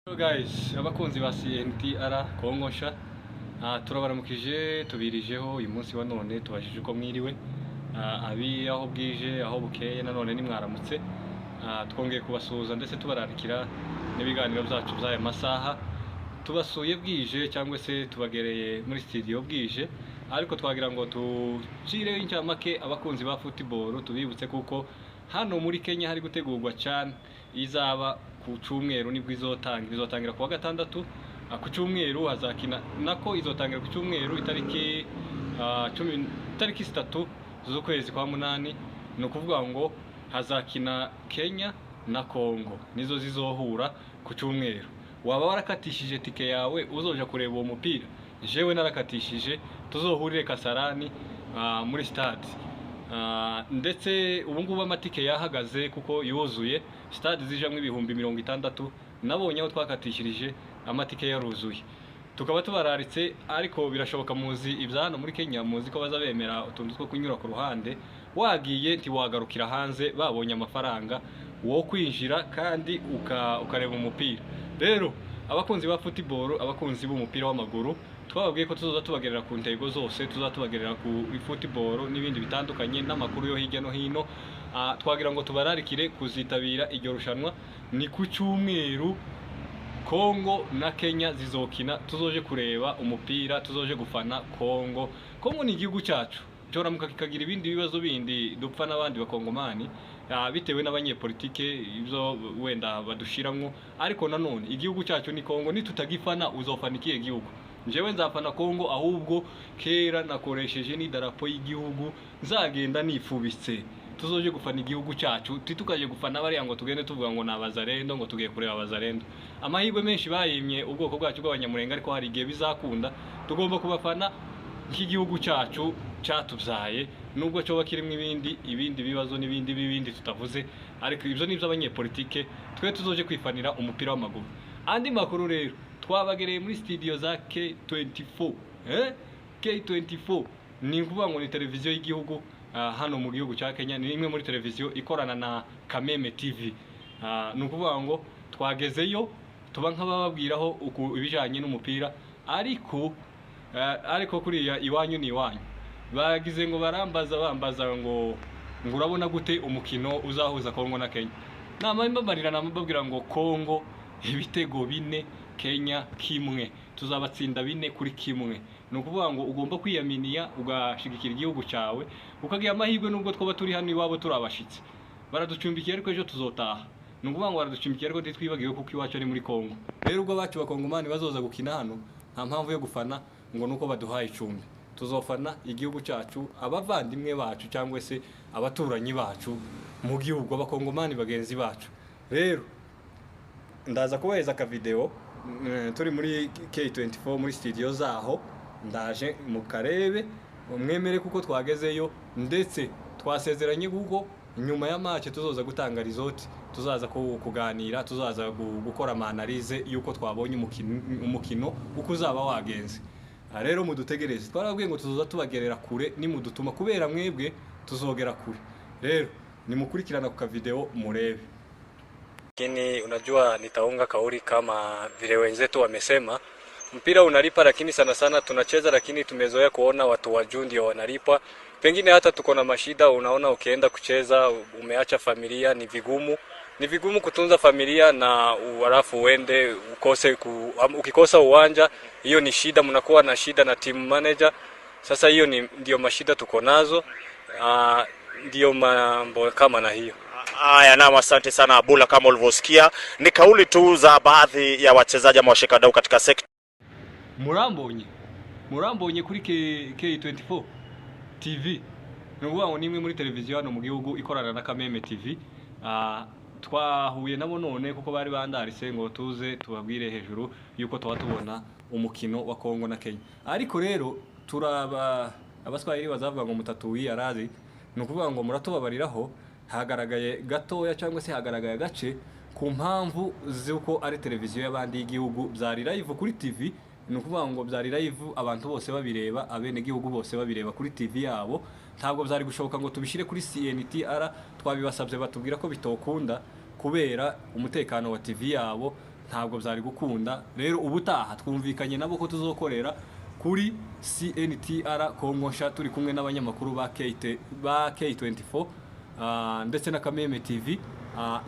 Hello guys, abakunzi ba CNTR Kongo Nsha, turabaramukije, tubirijeho uyu munsi wa none, tubajije uko mwiriwe, abi aho bwije aho bukeye nanone nimwaramutse. Twongeye kubasuhuza ndetse tubararikira n'ibiganiro byacu by'aya masaha. Tubasuye bwije cyangwa se tubagereye muri studio bwije, ariko twagira ngo tucireho incamake abakunzi ba football, tubibutse kuko hano muri Kenya hari gutegurwa CHAN izaba ku cyumweru, nibwo izotangira, izotangira kuwa gatandatu. Ku cyumweru hazakina, nako izotangira ku cyumweru itariki 10, itariki 3 z'ukwezi kwa 8. Ni ukuvuga ngo hazakina Kenya na Congo, nizo zizohura ku cyumweru. Waba warakatishije tike yawe uzoja kureba uwo mupira? Jewe narakatishije, tuzohurire Kasarani, muri stade. Ndetse ubu ngubu amatike yahagaze kuko yuzuye stade zijamwo 60,000. Nabonye aho twakatishirije amatike yaruzuye, tukaba tubararitse. Ariko birashoboka, muzi ibya hano muri Kenya, muzi ko baza bemera utuntu two kunyura ku ruhande, wagiye ntiwagarukira hanze babonye amafaranga wo kwinjira kandi ukareba umupira. Rero abakunzi ba football, abakunzi b'umupira w'amaguru, twababwiye ko tuzoza tubagerera ku ntego zose, tuzoza tubagerera ku football n'ibindi bitandukanye n'amakuru yo hirya no hino. Twagira ngo tubararikire kuzitabira iryo rushanwa, ni ku cyumweru Kongo na Kenya zizokina, tuzoje kureba umupira, tuzoje gufana Kongo. Kongo ni igihugu cyacu, cyoramuka kikagira ibindi bibazo bindi dupfa n'abandi bakongomani, bitewe n'abanyepolitike ibyo wenda badushiramwo, ariko nanone igihugu cyacu ni Kongo, nitutagifana uzofana ikihe gihugu? Njyewe nzafana Kongo, ahubwo kera nakoresheje n'idarapo y'igihugu, nzagenda nifubitse. Tuzoje gufana igihugu cyacu, titukaje gufana bariya ngo tugende tuvuga ngo ni abazarendo, ngo tugiye kureba abazarendo. Amahirwe menshi bayimye ubwoko bwacu bw'Abanyamurenga, ariko hari igihe bizakunda. Tugomba kubafana nk'igihugu cyacu cyatubyaye, nubwo cyoba kirimo ibindi bibazo n'ibindi bibindi tutavuze, ariko ibyo ni iby'abanyepolitike. Twe tuzoje kwifanira umupira w'amaguru. Andi makuru rero, twabagereye muri studio za K24. K24 ni ukuvuga ngo ni televiziyo y'igihugu, hano mu gihugu cya Kenya, ni imwe muri televiziyo ikorana na Kameme TV. Ni ukuvuga ngo twagezeyo tuba nk'abababwiraho ibijyanye n'umupira, ariko kuriya iwanyu ni iwanyu. Bagize ngo barambaza, bambaza ngo urabona gute umukino uzahuza Kongo na Kenya? Nambabarira, namubabwira ngo Kongo ibitego 4, Kenya 1, tuzabatsinda 4-1. Ni ukuvuga ngo ugomba kwiyaminiya ugashigikira igihugu cyawe, ukagira amahirwe. Nubwo twaba turi hano iwabo turi abashitsi, baraducumbikiye, ariko ejo tuzotaha. Ni ukuvuga ngo baraducumbikiye, ariko ntitwibagiwe kuko iwacu ari muri Kongo. Rero ubwo abacu bakongomani bazoza gukina hano, nta mpamvu yo gufana ngo nuko baduhaye icumbi. Tuzofana igihugu cyacu, abavandimwe bacu cyangwa se abaturanyi bacu mu gihugu, abakongomani bagenzi bacu. Rero ndaza kubaheza aka video turi muri K24 muri studio zaho, ndaje mukarebe mwemere kuko twagezeyo, ndetse twasezeranye kuko nyuma ya match tuzoza gutanga result, tuzaza kuganira, tuzaza gukora analyse yuko twabonye umukino uko uzaba wagenze. Rero mudutegereze, twarabwiye ngo tuzoza tubagerera kure, nimudutuma kubera mwebwe tuzogera kure. Rero nimukurikirana ku ka video murebe. Lakini unajua nitaunga kauli kama vile wenzetu wamesema, mpira unalipa, lakini sana sana tunacheza, lakini tumezoea kuona watu wa juu ndio wanalipa. Pengine hata tuko na mashida, unaona ukienda kucheza umeacha familia, ni vigumu, ni vigumu kutunza familia na halafu uende ukose ukikosa uwanja, hiyo ni shida, mnakuwa na shida na team manager. Sasa hiyo ni ndio mashida tuko nazo, ndio mambo kama na hiyo. Haya, naam, asante sana Abula. Kama ulivyosikia ni kauli tu za baadhi ya wachezaji ama washikadau katika sekta Murambonye kuri K24 TV, ni ukuvuga ngo ni imwe muri televiziyo hano mu gihugu ikorana na Kameme TV. Twahuye nabo none kuko bari bandarise ngo tuze tubabwire hejuru yuko tuba tubona umukino wa Kongo na Kenya. Ariko rero turaba abaswahili bazavuga ngo mutatuwi arazi, ni ukuvuga ngo muratubabariraho hagaragaye gatoya cyangwa se hagaragaye agace ku mpamvu z'uko ari televiziyo y'abandi y'igihugu, byari live kuri TV. Ni ukuvuga ngo byari live, abantu bose babireba, abenegihugu bose babireba kuri TV yabo. Ntabwo byari gushoboka ngo tubishyire kuri CNTR, twabibasabye batubwira ko bitokunda kubera umutekano wa TV yabo. Ntabwo byari gukunda. Rero ubutaha twumvikanye nabo ko tuzokorera kuri CNTR Kongo Nsha, turi kumwe n'abanyamakuru ba KT, ba K24, ndetse na Kameme TV.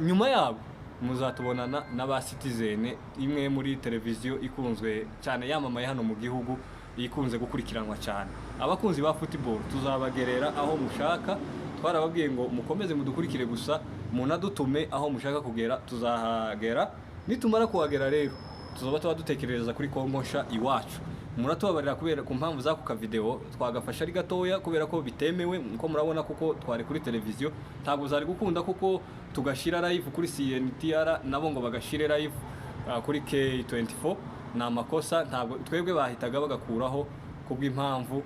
Nyuma yabo muzatubonana n'aba Citizen, imwe muri televiziyo ikunzwe cyane, yamamaye hano mu gihugu, ikunze gukurikiranwa cyane. Abakunzi ba football tuzabagerera aho mushaka. Twarababwiye ngo mukomeze mudukurikire gusa, munadutume aho mushaka kugera, tuzahagera. Nitumara kuhagera rero tuzaba tuba dutekereza kuri Kongo Nsha iwacu. Muratubabarira kubera ku mpamvu z'ako kavideo twagafashe ari gatoya, kubera ko bitemewe nko murabona, kuko twari kuri televiziyo ntabwo zari gukunda kuko tugashira live kuri CNTR, nabo ngo bagashire live kuri K24. Ni amakosa, ntabwo twebwe bahitaga bagakuraho kubw'impamvu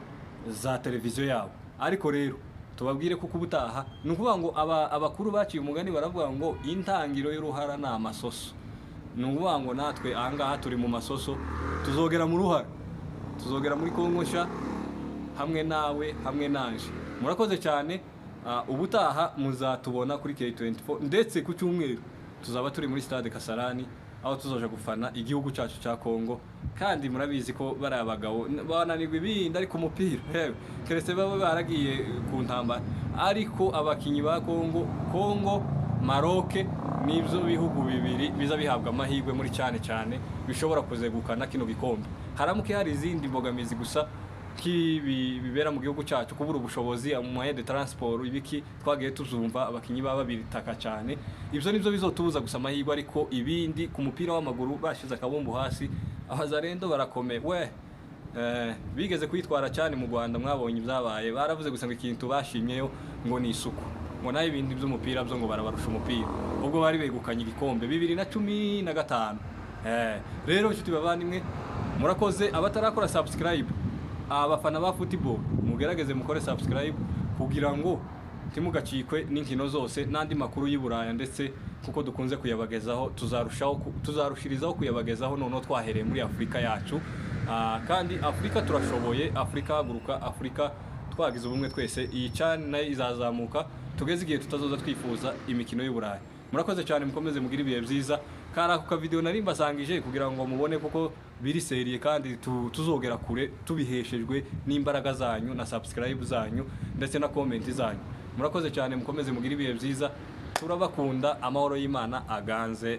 za televiziyo yabo. Ariko rero tubabwire kuko ubutaha ni ukuvuga ngo abakuru baciye umugani baravuga ngo intangiro y'uruhara ni amasoso. Ni ukuvuga ngo natwe ahangaha turi mu masoso, tuzogera mu ruhara, tuzogera muri Kongo Nsha hamwe nawe, hamwe nanje. Murakoze cyane. Ubutaha muzatubona kuri K24, ndetse ku cyumweru tuzaba turi muri stade Kasarani, aho tuzoja gufana igihugu cyacu cya Kongo. Kandi murabizi ko bari abagabo bananirwa ibindi, ariko umupira yewe keretse baba baragiye ku ntambara. Ariko abakinyi ba Kongo, Kongo Maroc nibyo bihugu bibiri biza bihabwa amahirwe muri cyane cyane bishobora kuzegukana kino gikombe. Haramuke hari izindi mbogamizi gusa nk'ibi bibera mu gihugu cyacu, kubura ubushobozi, moyen de transport, ibiki twagiye tuzumva abakinyi baba biritaka cyane. Ibyo nibyo bizotubuza gusa amahirwe, ariko ibindi ku mupira w'amaguru bashize akabumbu hasi, abazarendo barakomeye we. Bigeze kwitwara cyane mu Rwanda, mwabonye ibyabaye, baravuze gusa ngo ikintu bashimyeyo ngo ni isuku, ngo naho ibindi by'umupira byo ngo barabarusha umupira, ubwo bari begukanye igikombe 2015. Rero inshuti bavandimwe, murakoze. Abatarakora subscribe, abafana ba football, mugerageze mukore subscribe kugira ngo ntimugacikwe n'inkino zose n'andi makuru y'i Buraya, ndetse kuko dukunze kuyabagezaho tuzarushirizaho kuyabagezaho noneho twahereye muri Afurika yacu. Kandi Afurika turashoboye, Afurika haguruka, Afurika twagize ubumwe twese, iyi cyane nayo izazamuka, tugeze igihe tutazoza twifuza imikino y'u Burayi. Murakoze cyane, mukomeze mugire ibihe byiza. Kari ako kavideo nari mbasangije kugira ngo mubone kuko biri seriye, kandi tuzogera kure tubiheshejwe n'imbaraga zanyu na subscribe zanyu ndetse na comment zanyu. Murakoze cyane, mukomeze mugire ibihe byiza, turabakunda, amahoro y'Imana aganze.